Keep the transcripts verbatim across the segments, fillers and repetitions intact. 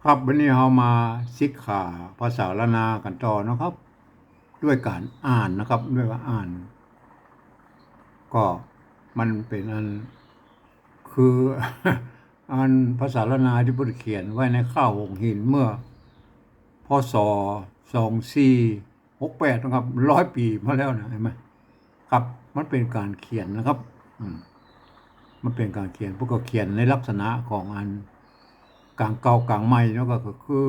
ครับ วันนี้เฮามาศึกษาภาษาล้านนากั๋นต่อนะครับ ด้วยก๋านอ่านนะครับ ด้วยว่าอ่าน ก็มันเป๋นอัน คือ อันภาษาล้านนาตี้เปิ้นเขียนไว้ในข้าวหงส์หินเมื่อ พ.ศ. สองสี่ หกแปด นะครับ ร้อยปี๋มาแล้วนะ หันก่อ ครับ มันเป๋นก๋านเขียนนะครับ อืม มันเป๋นก๋านเขียน เปิ้นก็เขียนในลักษณะของอันก๋างเก่าก๋างใหม่เนาะ ก็ ก็คือ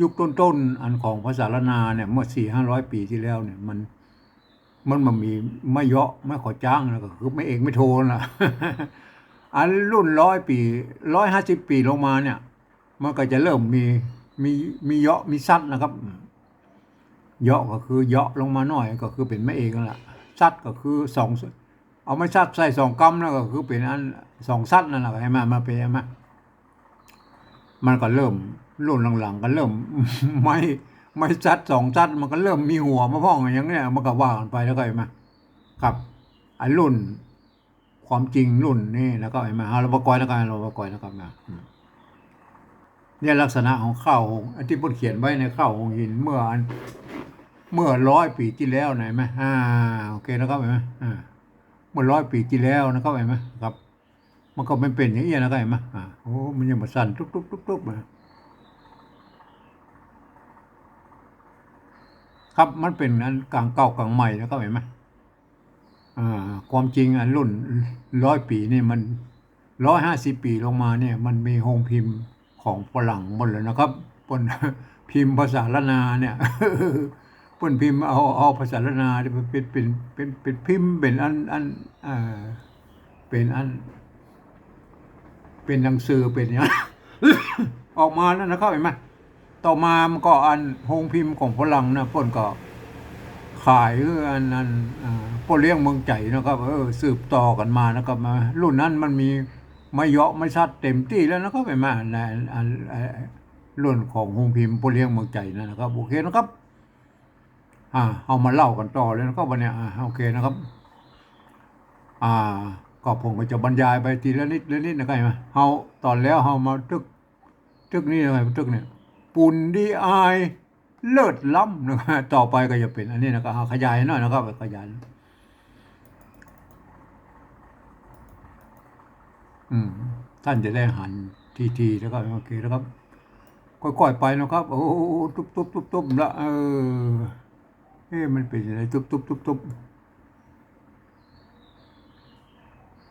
ยุคต้นๆ อันของภาษาล้านนาเนี่ย เมื่อสี่ห้าร้อยปี๋ตี้แล้วเนี่ย มัน มันบ่มีไม้เยาะ ไม้ขอจ๊าง แล้วก็คือไม้เอกไม้โทน่ะ อันรุ่นร้อยปี๋ ร้อยห้าสิบปี๋ลงมาเนี่ย มันก็จะเริ่มมี มี มีเยาะ มีสัตว์นะครับ เยาะก็คือเยาะลงมาหน้อย ก็คือเป๋นไม้เอกนั่นแหละ สัตว์ก็คือสอง เอาไม้สัตว์ใส่สองกำ แล้วก็คือเป๋นอันสองสัตว์นั่นแหละ หันก่อ มาเป๋น หันก่อ มันก็เริ่ม รุ่นหลังๆ ก็เริ่ม ไม้ ไม้สัตว์สองสัตว์ มันก็เริ่มมีหัวมาพ่องอย่างเนี้ย มันก็ว่ากั๋นไปแล้วก็หันก่อ ครับ อันรุ่น ความจริงรุ่นนี้นะครับ หันก่อ เอา เฮาบ่ก่อยนะครับ เฮาบ่ก่อยนะครับนะ อืม เนี่ยลักษณะของข้าวหงส์ อันตี้เปิ้นเขียนไว้ในข้าวหงส์หินเมื่ออัน เมื่อร้อยปี๋ตี้แล้วนะ หันก่อ อ่า โอเคนะครับ หันก่อ อ่า เมื่อร้อยปี๋ตี้แล้วนะครับ หันก่อ ครับ มันก็มันเป๋นอย่างเอี้ยนะครับ หันก่อ อ่า โอ้ มันยังบ่สั่นตุ๊บๆๆๆ มา ครับ มันเป๋นอันก๋างเก่าก๋างใหม่นะครับ หันก่อ อ่า ความจริงอันรุ่นร้อยปี๋นี่มัน ร้อยห้าสิบปี๋ลงมาเนี่ย มันมีโฮงพิมพ์ของฝรั่งหมดเลยนะครับ เปิ้นพิมพ์ภาษาล้านนาเนี่ย เปิ้นพิมพ์เอา เอาภาษาล้านนาเนี่ยเป๋น เป๋น เป๋น เป๋นพิมพ์ เป๋นอัน อัน เอ่อ เป๋นอัน เป๋นหนังสือ เป๋นอย่าง ออกมาแล้วนะครับ หันก่อ ต่อมามันก็อันโฮงพิมพ์ของฝรั่งนะ เปิ้นก็ขายหื้ออัน อัน อ่า ป้อเลี้ยงเมืองใจ๋นะครับ เออ สืบต่อกั๋นมานะครับ มา รุ่นนั้นมันมีไม้เยาะไม้สัตว์เต๋มตี้แล้วนะครับ หันก่อ ในอัน อัน อัน รุ่นของโฮงพิมพ์ป้อเลี้ยงเมืองใจ๋นั่นนะครับ โอเคนะครับ อ่า เฮามาเล่ากั๋นต่อเลยนะครับ วันนี้ อ่า โอเคนะครับ อ่า ก็ผมก็จะบรรยายไปทีละนิดละนิดนะครับ หันก่อ เฮา ต๋อนแล้วเฮามาตึก ตึกนี้นะครับ ตึกเนี่ย ปูนดีอาย เลิศล้ำนะครับ ต่อไปก็จะเป๋นอันนี้นะครับ เอาขยายหน่อยนะครับ ขยาย อืม ต้านจะได้หันทีๆ แล้วก็โอเคนะครับ ก้อยๆ ไปนะครับ โอ้ ตุ๊บๆๆๆ ละ เออ เอ๊ะ มันเป๋นอะไร ตุ๊บๆๆๆ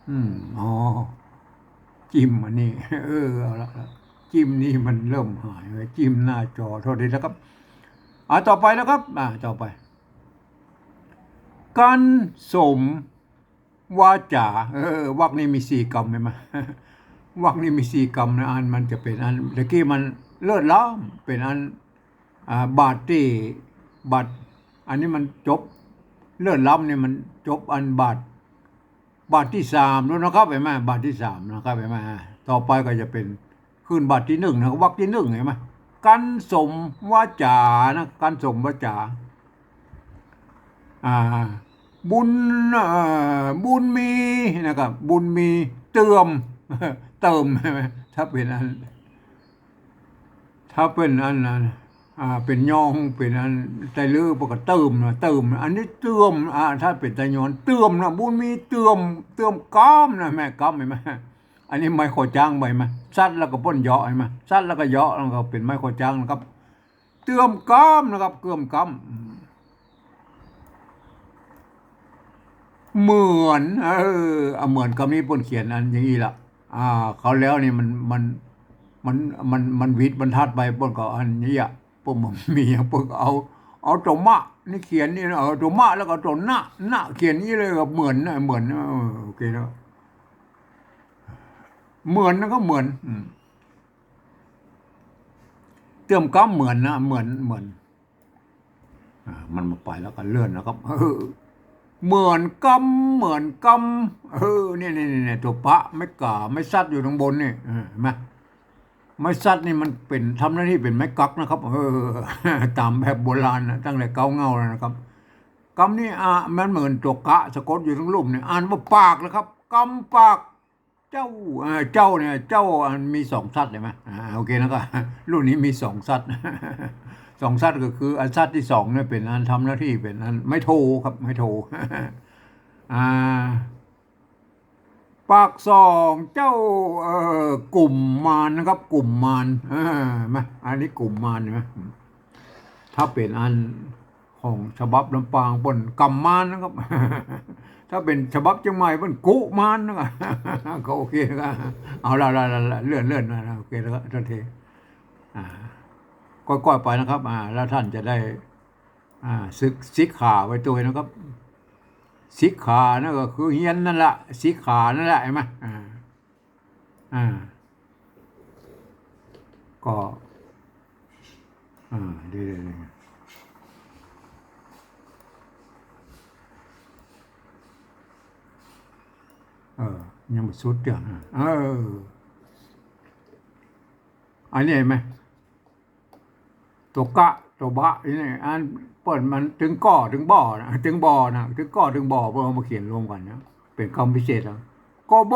อืม อ๋อ จิ้มอันนี้ เออ เอาละ ละ จิ้มนี่มันเริ่มหายไป จิ้มหน้าจอ โทษทีนะครับ อ่า ต่อไปนะครับ อ่า ต่อไป กันสมวาจ๋า เออ วรรคนี้มีสี่กำ หันก่อ วรรคนี้มีสี่กำนะ อันมันจะเป๋นอัน ตะกี้มันเลิศล้ำ เป๋นอัน อ่า บาทตี้ บาท อันนี้มันจบ เลิศล้ำนี่มันจบอันบาท บาทตี้สามแล้วนะครับ หันก่อ บาทตี้สามนะครับ หันก่อ ต่อไปก็จะเป๋นขึ้นบาทตี้หนึ่งนะ วรรคตี้หนึ่ง หันก่อ กันสมวาจ๋านะ กันสมวาจ๋า อ่า บุญ เอ่อ บุญมีนะครับ บุญมีเติม เติม หันก่อ ถ้าเป๋นอัน ถ้าเป๋นอันนั้น อ่า เป๋นยอง เป๋นอันไตลื้อ เปิ้นก็เติมนะ เติมนะ อันนี้เติม อ่า ถ้าเป๋นไตยอน เติมนะ บุญมีเติม เติมกำนะ หันก่อ กำ หันก่อ อันนี้ไม้ขอจ๊าง หันก่อ สัตว์แล้วก็เปิ้นเยาะ หันก่อ สัตว์แล้วก็เยาะ แล้วก็เป๋นไม้ขอจ๊างนะครับ เติมกำนะครับ เติมกำ เหมือน เออ อ่ะ เหมือนกำนี้เปิ้นเขียนอันอย่างอี้ละ อ่า คราวแล้วนี่มัน มัน มัน มัน มันหวิดบรรทัดไป เปิ้นก็อันนี้อ่ะ เปิ้นบ่มี เปิ้นก็เอา เอาตั๋วมะนี่เขียนนี่นะ เอาตั๋วมะแล้วก็ตั๋วนะ นะเขียนนี่เลย ก็เหมือนนะ เหมือน เออ โอเคแล้ว เหมือนนะครับ เหมือน อืม เติมกำเหมือนนะ เหมือน เหมือน อ่า มันบ่ไปแล้วก็เลื่อนนะครับ เออ เหมือนกำ เหมือนกำ เออ เนี่ย เนี่ย เนี่ย ตั๋วปะ ไม้ก๋า ไม้สัตว์อยู่ข้างบนนี่ เออ หันก่อ ไม้สัตว์นี่มันเป๋น ทำหน้าตี้เป๋นไม้กั๊กนะครับ เออ ต๋ามแบบโบราณนะ ตั้งแต่เก๊าเง่าแล้วนะครับ กำนี้ อ่ะ มันเหมือนตั๋วกะสะกดอยู่ตรงลุ่มเนี่ย อ่านว่าปากนะครับ กำปาก เจ้า อ่า เจ้าเนี่ย เจ้าอันมีสองสัตว์เห็นไหม อ่า โอเคนะครับ รุ่นนี้มีสองสัตว์ สองสัตว์ก็คืออันสัตว์ตี้สองเนี่ยเป๋นอันทำหน้าตี้เป๋นอันไม้โทครับ ไม้โท อ่า ปากสองเจ้า เอ่อ กุมมารนะครับ กุมมาร เออ มา อันนี้กุมมารเห็นไหม ถ้าเป๋นอันของฉบับลำปางเปิ้นกำมารนะครับ ถ้าเป๋นฉบับเจียงใหม่เปิ้นกุมารนะครับ ก็โอเคนะครับ เอาละละละละ เลื่อนเลื่อนนะ โอเคแล้วครับ โทษที อ่า ก้อยๆ ไปนะครับ อ่า แล้วต้านจะได้ อ่า ศึก สิกขาไว้ตวยนะครับ สิกขานั่นก็คือเฮียนนั่นแหละ สิกขานั่นแหละ เห็นไหม อ่า อ่า ก็ อ่า เดี๋ยวๆๆ เออ ยังบ่สุดเตื้อ เออ อันนี้เห็นไหม ตั๋วกะ ตั๋วบะ นี่ อันเปิ้นมันตึงก่อ ตึงบ่อนะ ตึงบ่อนะ ตึงก่อ ตึงบ่อ เปิ้นเอามาเขียนรวมกั๋นนะ เป๋นกำพิเศษนะ ก บ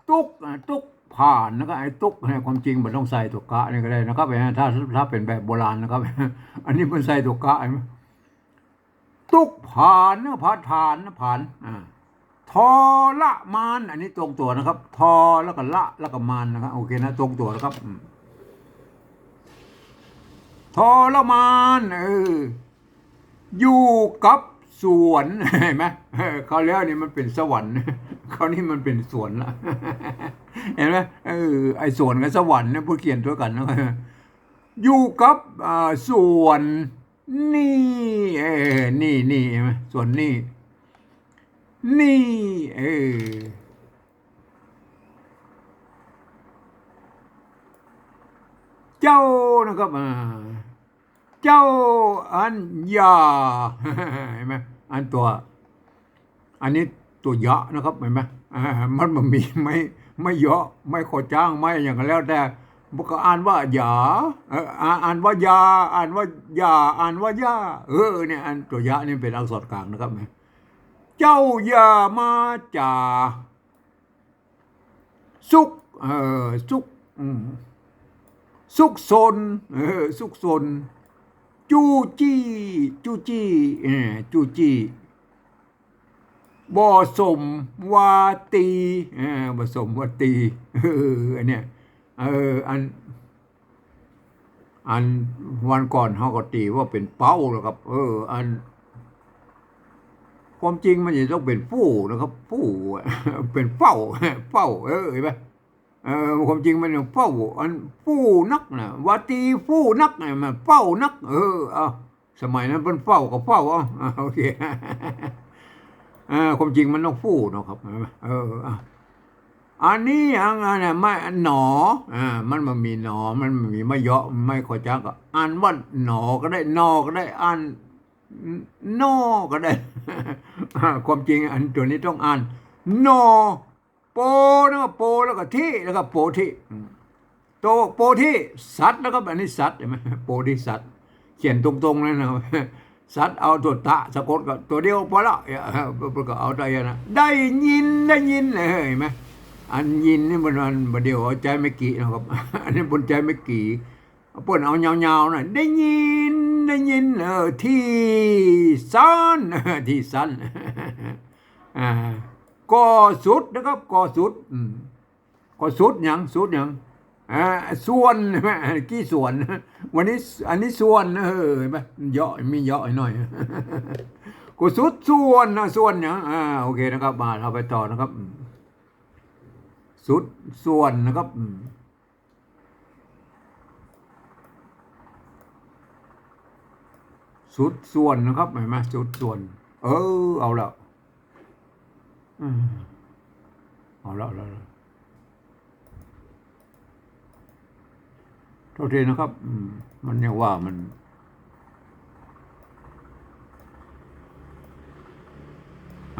ตุ๊ก อ่ะ ตุ๊กผ่าน แล้วก็ไอ้ตุ๊กเนี่ย ความจริงบ่ต้องใส่ตั๋วกะนี่ก็ได้นะครับ ถ้า ถ้าเป๋นแบบโบราณนะครับ อันนี้เปิ้นใส่ตั๋วกะ เห็นไหม ตุ๊กผ่านนะ ผาฐานนะ ผ่าน อ่า ทรมาน อันนี้ตรงตั๋วนะครับ ท แล้วก็ละ แล้วก็มานนะครับ โอเคนะ ตรงตั๋วนะครับ อืม ทรมาน เออ อยู่กับสวน เห็นไหม เออ คราวแล้วนี่มันเป๋นสวรรค์ คราวนี้มันเป๋นสวนละ เห็นไหม เออ ไอ้สวนกับสวรรค์เนี่ย เปิ้นเขียนตวยกั๋นนะ อยู่กับ อ่า สวนหนี้ เออ หนี้ หนี้ เห็นไหม สวนหนี้ หนี้ เออ เจ้านะครับ อ่า เจ้าอันอย่า เห็นไหม อันตั๋ว อันนี้ตั๋วยะนะครับ เห็นไหม อ่า มันบ่มีไม้ ไม้เยาะ ไม้ขอจ้าง ไม้อะหยังก็แล้วแต่ มันก็อ่านว่าอย่า เออ อ่า อ่านว่าอย่า อ่านว่าอย่า อ่านว่าย่า เออ เนี่ย อันตั๋วยะนี่เป๋นอักษรกลางนะครับ เจ้าอย่ามาจ๋า ซุก เอ่อ ซุก อืม ซุกซน เออ ซุกซน จู้จี้ จู้จี้ เออ จู้จี้ บ่สมว่าตี๋ เออ บ่สมว่าตี๋ เออ อันเนี้ย เออ อัน อันวันก่อนเฮาก็ตี๋ว่าเป๋นเป้าแล้วครับ เออ อัน ความจริงมันจะต้องเป๋นฟู่นะครับ ฟู่อะ เป๋นเป้า เป้า เออ เห็นไหม เออ ความจริงมันเป๋นเป้า อันฟู่นักนะ ว่าตี๋ฟู่นักนะ มันเป้านัก เออ เอา สมัยนั้นเปิ้นเป้าก็เป้า เอา อ่ะ โอเค อ่า ความจริงมันต้องฟู่เนาะครับ เห็นไหม เออ อ่ะ อันนี้อัน อันน่ะ ไม้หนอ อ่า มันบ่มีหนอ มันบ่มีไม้เยาะ ไม้ขอจ้าง ก็อ่านว่าหนอก็ได้ นอก็ได้ อ่านนอก็ได้ อ่า ความจริงอันตั๋วนี้ต้องอ่าน นอ โปนะครับ โปแล้วก็ธิ แล้วก็โปธิ อืม โต โปธิสัตว์นะครับ อันนี้สัตว์ เห็นไหม โปธิสัตว์ เขียนตรงๆ เลยนะครับ สัตว์เอาตั๋วตะสะกดก็ตั๋วเดียวพอละ เออ เปิ้นก็เอาตั๋วเดียวนะ ได้ยิน ได้ยิน เออ เห็นไหม อันยินนี่มัน มันบ่เดี่ยวเอาใจ๊ไม้กี่นะครับ อันนี้เปิ้นใจ๊ไม้กี่ เปิ้นเอายาวๆ นะ ได้ยิน ได้ยิน เออ ตี้สั้น ตี้สั้น อ่า ก่อสุดนะครับ ก่อสุด อืม ก่อสุดหยัง สุดหยัง อ่า ส่วน ใช่ไหม อันกี้ส่วน วันนี้ อันนี้ส่วน เออ เห็นไหม เยาะ มีเยาะหน่อย ก่อสุดส่วนนะ ส่วนหยัง อ่า โอเคนะครับ มา เราไปต่อนะครับ อืม สุดส่วนนะครับ อืม สุดส่วนนะครับ เห็นไหม สุดส่วน เออ เอาละ อืม เอาละ เอาละ เอาละ โทษทีนะครับ อืม มันยังว่ามัน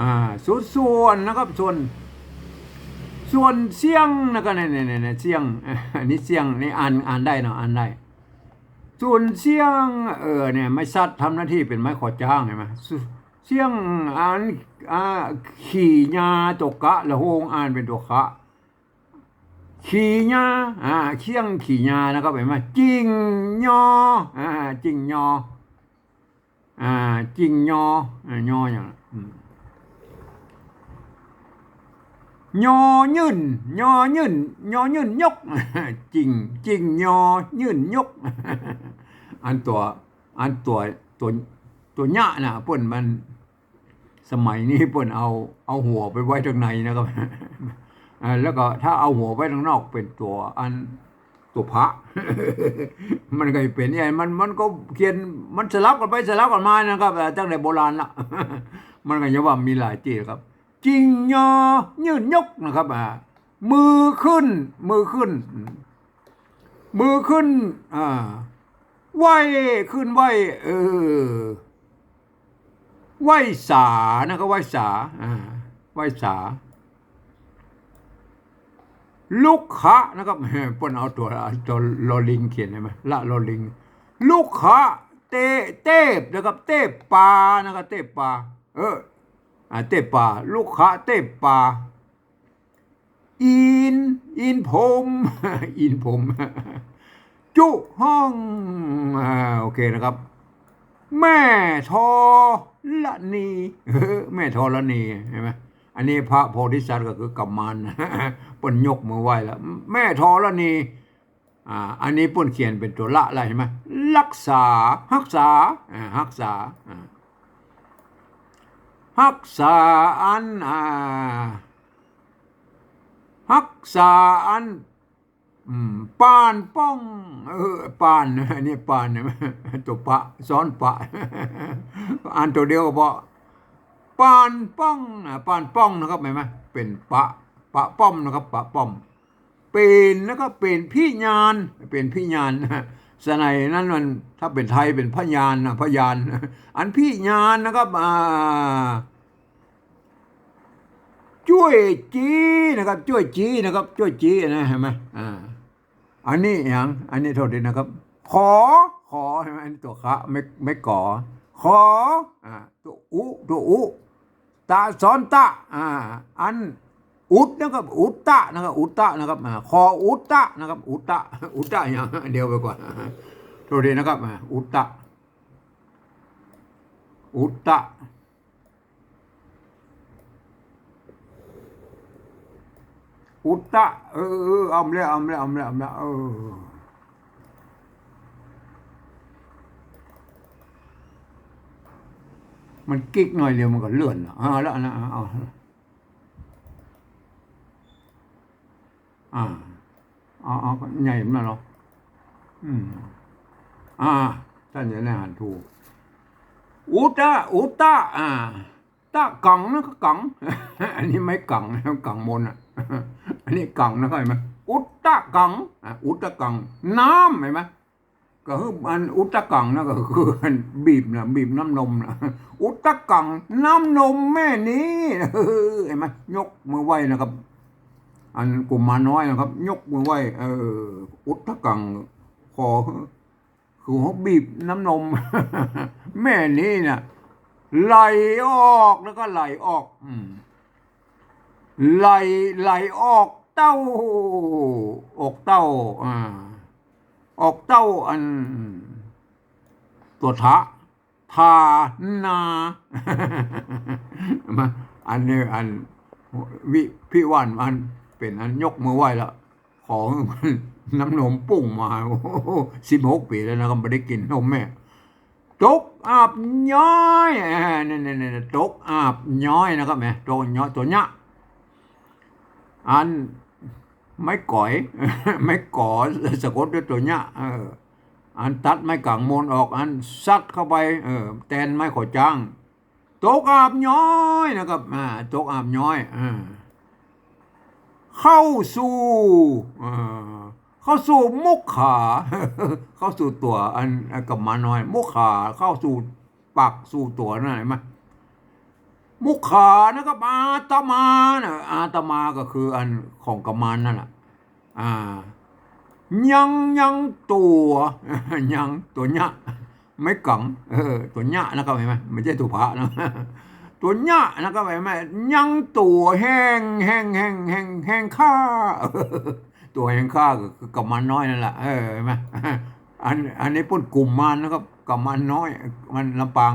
อ่า สุดส่วนนะครับ ส่วน ส่วนเสี้ยงนะครับ เนี่ย เนี่ย เนี่ย เนี่ย เสี้ยง อันนี้เสี้ยง นี่อ่าน อ่านได้เนาะ อ่านได้ ส่วนเสี้ยง เออ เนี่ย ไม้สัตว์ทำหน้าตี้เป๋นไม้ขอจ้าง เห็นไหม สุ เสี้ยง อ่าน อ่า ขี่ญาตั๋วกะ ละโฮง อ่านเป๋นตั๋วคะ ขี่ญา อ่า เคี้ยงขี่ญานะครับ หันก่อ จิ่งยอ อ่า จิ่งยอ อ่า จิ่งยอ อ่า ยออย่าง อืม ยอยื่น ยอยื่น ยอยื่นยก จิ่ง จิ่งยอยื่นยก อันตั๋ว อันตั๋ว ตั๋ว ตั๋วเยียะนะ เปิ้นมัน สมัยนี้เปิ้นเอา เอาหัวไปไว้ตางในนะครับ อ่า แล้วก็ถ้าเอาหัวไว้ตางนอกเป๋นตั๋วอัน ตั๋วพระ มันก็จะเป๋นเนี่ย มัน มันก็เขียน มันสลับกั๋นไปสลับกั๋นมานะครับ อ่า ตั้งแต่โบราณละ มันก็จะว่ามีหลายตี้ครับ จิ่งยอยื่นยกนะครับ อ่า มือขึ้น มือขึ้น มือขึ้น อ่า ไหว้ ขึ้นไหว้ เออ ไหว้สานะครับ ไหว้สา อ่า ไหว้สา ลุกขะนะครับ เปิ้นเอาตั๋ว ตั๋วลอลิงเขียน หันก่อ ละลอลิง ลุกขะ เตะ เตบนะครับ เตบปานะครับ เตบปา เออ อ่า เตบปา ลุกขะ เตบปา อิน อินผม อินผม จุฮ้อง อ่า โอเคนะครับ แม่ธรณี เออ แม่ธรณี หันก่อ อันนี้พระโพธิสัตว์ก็คือกุมาร เปิ้นยกมือไหว้แล้ว แม่ธรณี อ่า อันนี้เปิ้นเขียนเป๋นตั๋วละแล้ว หันก่อ ฮักษา ฮักษา อ่า ฮักษา อ่า ฮักษาอัน อ่า ฮักษาอัน อืม ป่านป้อง เออ ป่าน อันนี้ป่าน ตั๋วปะ ซ้อนปะ อ่านตั๋วเดียวก็พอ ป่านป้อง อ่า ป่านป้องนะครับ หันก่อ เป๋นปะ ปะป้อมนะครับ ปะป้อม เป๋นนะครับ เป๋นพิญาณ เป๋นพิญาณ สมัยนั้นมัน ถ้าเป๋นไทยเป๋นพยานนะ พยาน อันพิญาณนะครับ อ่า จ้วยจี้นะครับ จ้วยจี้นะครับ จ้วยจี้นะ หันก่อ อ่า อันนี้หยัง อันนี้โทษทีนะครับ ขอ ขอ หันก่อ อันนี้ตั๋วขะ ไม้ ไม้ก๋อ ขอ อ่า ตั๋วอุ ตั๋วอุ ตะซ้อนตะ อ่า อัน อุดนะครับ อุตะนะครับ อุตะนะครับ อ่า ขออุตะนะครับ อุตะ อุตะอย่างเดียวไปก่อน โทษทีนะครับ อ่า อุตะ อุตะ อุตะ เออ เออ เอามาแล้ว เอามาแล้ว เอามาแล้ว เอามาแล้ว เออ มันกึ๊กหน่อยเดียวมันก็เลื่อนละ เอาละนะ เอา อ่า เอา เอา ใหญ่มาเนาะ อืม อ่า ต้านจะได้หันถูก อุตะ อุตะ อ่า ตะกังนะ ก็กัง อันนี้ไม้กังนะ กังมนอ่ะ อันนี้กังนะ เข้าใจ๋ไหม อุตะกัง อ่า อุตะกัง น้ำ หันก่อ ก็คืออันอุตะกังนะ ก็คืออันบีบนะ บีบน้ำนมนะ อุตะกัง น้ำนมแม่นี้ หันก่อ ยกมือไหว้นะครับ อันกุมารน้อยนะครับ ยกมือไหว้ เออ อุตะกัง ขอ คือเขาบีบน้ำนม แม่นี้น่ะ ไหลออก แล้วก็ไหลออก อืม ไหล ไหลออกเต้า ออกเต้า อ่า ออกเต้าอัน ตั๋วทะ ทานา มา อันนี้อัน วิ พิวัน อันเป๋นอันยกมือไหว้ละ ขอหื้อมันน้ำนมปุ้งมา โอ้โห สิบหกปี๋แล้วนะ ก็บ่ได้กิ๋นนมแม่ ตกอาบย้อย อ่า นี่ๆๆ ตกอาบย้อยนะครับ แหม ตั๋วเยียะ ตั๋วเยียะ อันไม้ก๋อย ไม้ก๋อ สะกดด้วยตั๋วเยียะ เออ อันตัดไม้ก๋างมนออก อันสัดเข้าไป เออ แตนไม้ขอจ้าง ตกอาบย้อยนะครับ อ่า ตกอาบย้อย อ่า เข้าสู่ เอ่อ เข้าสู่มุขขา เข้าสู่ตั๋วอัน อันกุมารน้อย มุขขา เข้าสู่ปากสู่ตั๋วนั่น หันก่อ มุขขานะครับ อาตมานะ อาตมาก็คืออันของกุมารนั่นแหละ อ่า ยัง ยังตั๋ว ยังตั๋วเยียะ ไม้ก๋าง เออ ตั๋วเยียะนะครับ หันก่อ บ่ใจ้ตั๋วพระนะ ตั๋วเยียะนะครับ หันก่อ ยังตั๋วแห่ง แห่ง แห่ง แห่ง แห่งข้า ตั๋วแห่งข้าก็คือกุมารน้อยนั่นแหละ เออ เห็นไหม อัน อันนี้เปิ้นกุมมารนะครับ กุมารน้อย มันลำปาง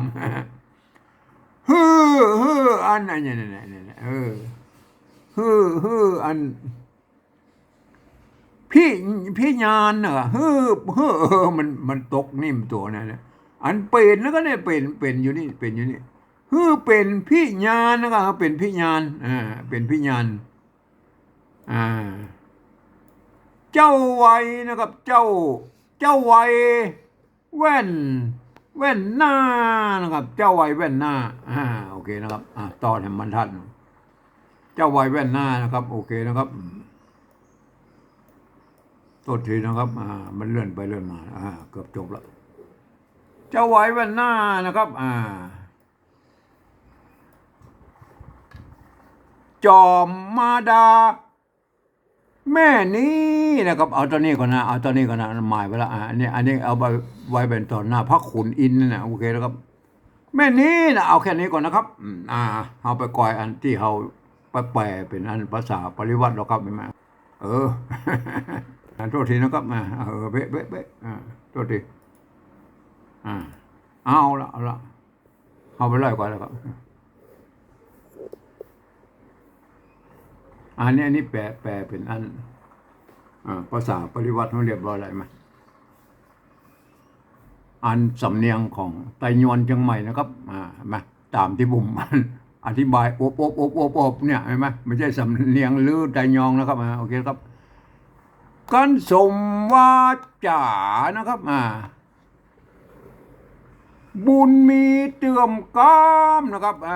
หื้อ หื้อ อัน อัน เนี่ย เนี่ย เนี่ย เนี่ย เออ หื้อ หื้อ อัน พิ พิญาณน่ะ หื้อ หื้อ เออ มัน มันตกนิ่มตั๋วนั่นแหละ อันเป๋นแล้วก็เนี่ย เป๋น เป๋นอยู่นี่ เป๋นอยู่นี่ หื้อเป๋นพิญาณนะครับ เป๋นพิญาณ อ่า เป๋นพิญาณ อ่า เจ้าไวยนะครับ เจ้า เจ้าไวยแว่น แว่นหน้านะครับ เจ้าไวยแว่นหน้า อ่า โอเคนะครับ อ่า ต่อแถมบรรทัด เจ้าไวยแว่นหน้านะครับ โอเคนะครับ อืม โทษทีนะครับ อ่า มันเลื่อนไปเลื่อนมา อ่า เกือบจบละ เจ้าไวยแว่นหน้านะครับ อ่า จ่อมาดา แม่นี้นะครับ เอาตอนนี้ก่อนนะ เอาตอนนี้ก่อนนะ หมายไว้ละ อ่า อันนี้ อันนี้เอาไว้ ไว้เป็นตอนหน้า พระขุนอินทร์นั่นนะ โอเคนะครับ แม่นี้นะ เอาแค่นี้ก่อนนะครับ อืม อ่า เอาไปกอยอันตี้เฮาไปแป๋เป๋นอันภาษาปริวรรตแล้วครับ เห็นไหม เออ อ่า โทษทีนะครับ อ่า เออ เป๊ะ เป๊ะ เป๊ะ อ่า โทษที อ่า เอาละ เอาละ เอาไปเลยก่อนแล้วครับ อันนี้ อันนี้แป๋ แป๋เป๋นอัน อ่า ภาษาปริวรรตเฮาเรียบร้อยแล้ว เห็นไหม อันสำเนียงของไตยวนเจียงใหม่นะครับ อ่า มา ตามตี้ผมอธิบาย อบ อบ อบ อบ อบ เนี่ย เห็นไหม ไม่ใช่สำเนียงลือไตยองนะครับ อ่า โอเคครับ กันสมวาจ๋านะครับ อ่า บุญมีเตื่อมกำนะครับ เอ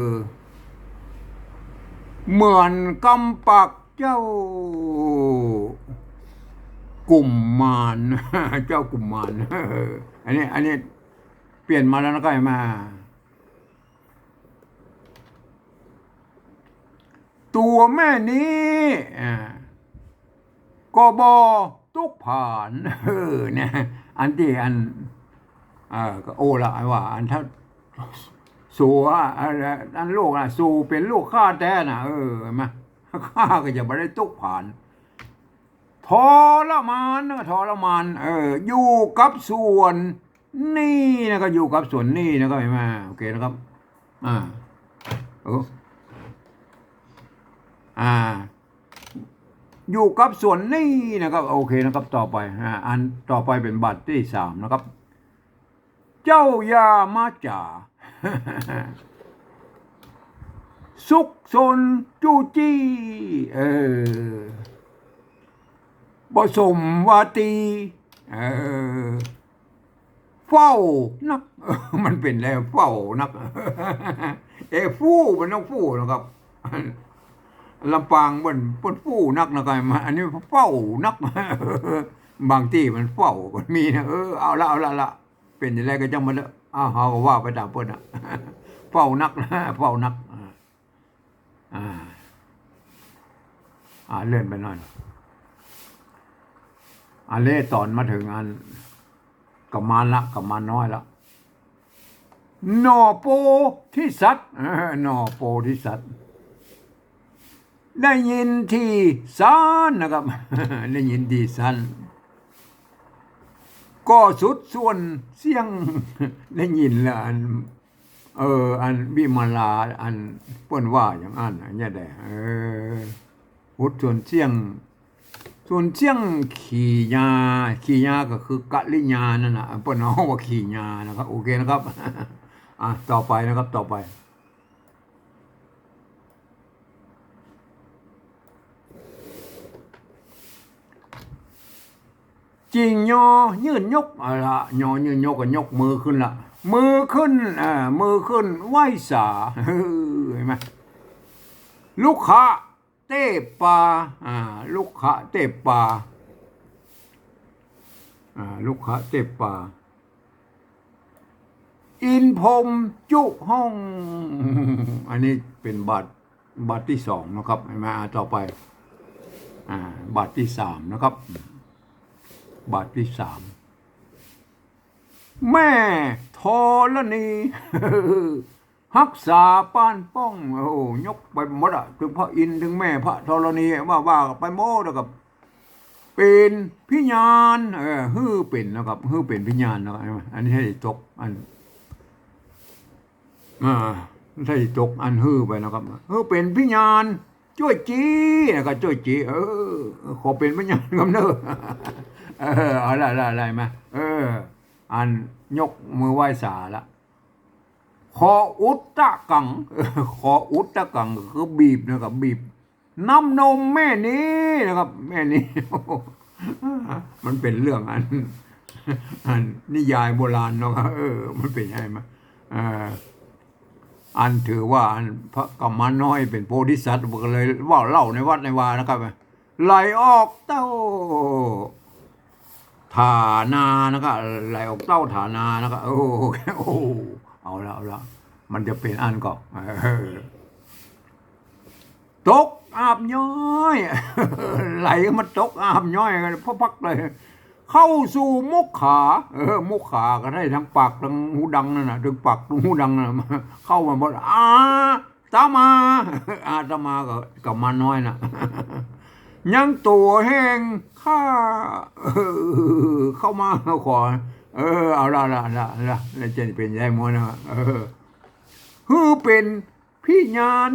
อ เหมือนกำปากเจ้ากุมมาร เจ้ากุมมาร เออ อันนี้ อันนี้เปลี่ยนมาแล้วนะครับ มา ตั๋วแม่นี้ อ่า ก็บ่ตุ๊กผาน เออ เนี่ย อันตี้อัน เออ ก็โอ้ละ ไอ้ว่า อันถ้า สู อ่ะ อัน อันลูกน่ะ สูเป๋นลูกข้าแต๊น่ะ เออ เห็นไหม ข้าก็จะบ่ได้ตุ๊กผาน ทรมานนะ ทรมาน เออ อยู่กับส่วนนี่นะ ก็อยู่กับส่วนนี่นะ ก็เห็นไหม โอเคนะครับ อ่า เออ อ่า อยู่กับส่วนนี่นะครับ โอเคนะครับ ต่อไป อ่า อันต่อไปเป๋นบาทตี้สามนะครับ เจ้าอย่ามาจ๋า ซุกซนจู้จี้ เออ บ่สมวาตี เออ เฝ้านัก มันเป๋นแล้ว เฝ้านัก เอ้ ฟู่ มันต้องฟู่นะครับ ลำปางเปิ้น เปิ้นฟู่นักนะครับ อันนี้เฝ้านัก บางตี้มันเฝ้าก็มีนะ เออ เอาละ เอาละ ละ เป๋นจะใดก็จ้างมันเต๊อะ อ้าว เฮาก็ว่าไปต๋ามเปิ้นน่ะ เฝ้านัก เฝ้านัก อ่า อ่า อ่า เลื่อนไปหน่อย อันนี้ต๋อนมาเถิงอันกุมารละ กุมารน้อยละ หน่อโพธิสัตว์ เออ หน่อโพธิสัตว์ ได้ยินตี้สันนะครับ ได้ยินตี้สัน ก็สุดส่วนเสี้ยง ได้ยินแล้วอัน เออ อันวิมาลา อันเปิ้นว่าอย่างอั้น อันเนี้ยแหละ เออ สุดส่วนเสี้ยง ส่วนเสี้ยงขี้ยา ขี้ยาก็คือกริยานั่นน่ะ เปิ้นฮ้องว่าขี้ยานะครับ โอเคนะครับ อ่ะ ต่อไปนะครับ ต่อไป จิ่งยอยื่นยก เอาละ ยอยื่นยกก็ยกมือขึ้นละ มือขึ้น อ่า มือขึ้นไหว้สา เออ เห็นไหม ลุกขะเตปา อ่า ลุกขะเตปา อ่า ลุกขะเตปา อินทร์พรหมจุห้อง อันนี้เป๋นบาท บาทตี้สองนะครับ เห็นไหม อ่า ต่อไป อ่า บาทตี้สามนะครับ บาทตี้สาม แม่ธรณี ฮักษาปานป้อง โอ้โห ยกไปหมดอะ เถิงพระอินทร์ เถิงแม่พระธรณี ว่า ว่าไปหมดอะครับ เป๋นพิญาณ เออ หื้อเป๋นนะครับ หื้อเป๋นพิญาณนะครับ อันนี้ใช่ตก อัน อ่า ใช่ตก อันหื้อไปนะครับ หื้อเป๋นพิญาณ จ้วยจี๊ นะครับ จ้วยจี๊ เออ ขอเป๋นพิญาณกำเนิด เออ เอาละ ละ อะไรมา เออ อันยกมือไหว้สาละ ขออุตตะกัง ขออุตตะกัง คือบีบนะครับ บีบ น้ำนมแม่นี้นะครับ แม่นี้ มันเป๋นเรื่องอัน อันนิยายโบราณเนาะครับ เออ มันเป๋นไงมา เออ อันถือว่าอันพระกัมมาน้อยเป๋นโพธิสัตว์ ก็เลยว่าเล่าในวัดในวานะครับ ไหลออกเต้า ฐานานะครับ ไหลออกเต้าฐานานะครับ โอ้ โอ้ เอาละ เอาละ มันจะเป๋นอันก็ เออ ตกอาบย้อย ไหลมาตกอาบย้อยกันพักๆ เลย เข้าสู่มุขขา เออ มุขขาก็ได้ทั้งปากทั้งหูดังนั่นน่ะ ทั้งปากทั้งหูดังน่ะ เข้ามาหมด อาตมา อาตมาก็ กัมมาน้อยน่ะ ยังตั๋วแห่งข้า เออ เข้ามาขอ เออ เอาละ ละ ละ ละ แล้วจะเป๋นไงมัวนะ เออ หื้อเป๋นพิญาณ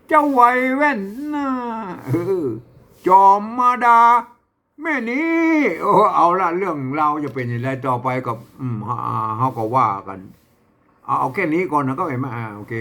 เจ้าวัยแว่นหน้า เออ จอมมาดา แม่นี้ โอ้ เอาละ เรื่องราวจะเป๋นอย่างไรต่อไปก็ อืม เฮา เฮาก็ว่ากัน เอา เอาแค่นี้ก่อนนะ ก็เห็นไหม อ่า โอเค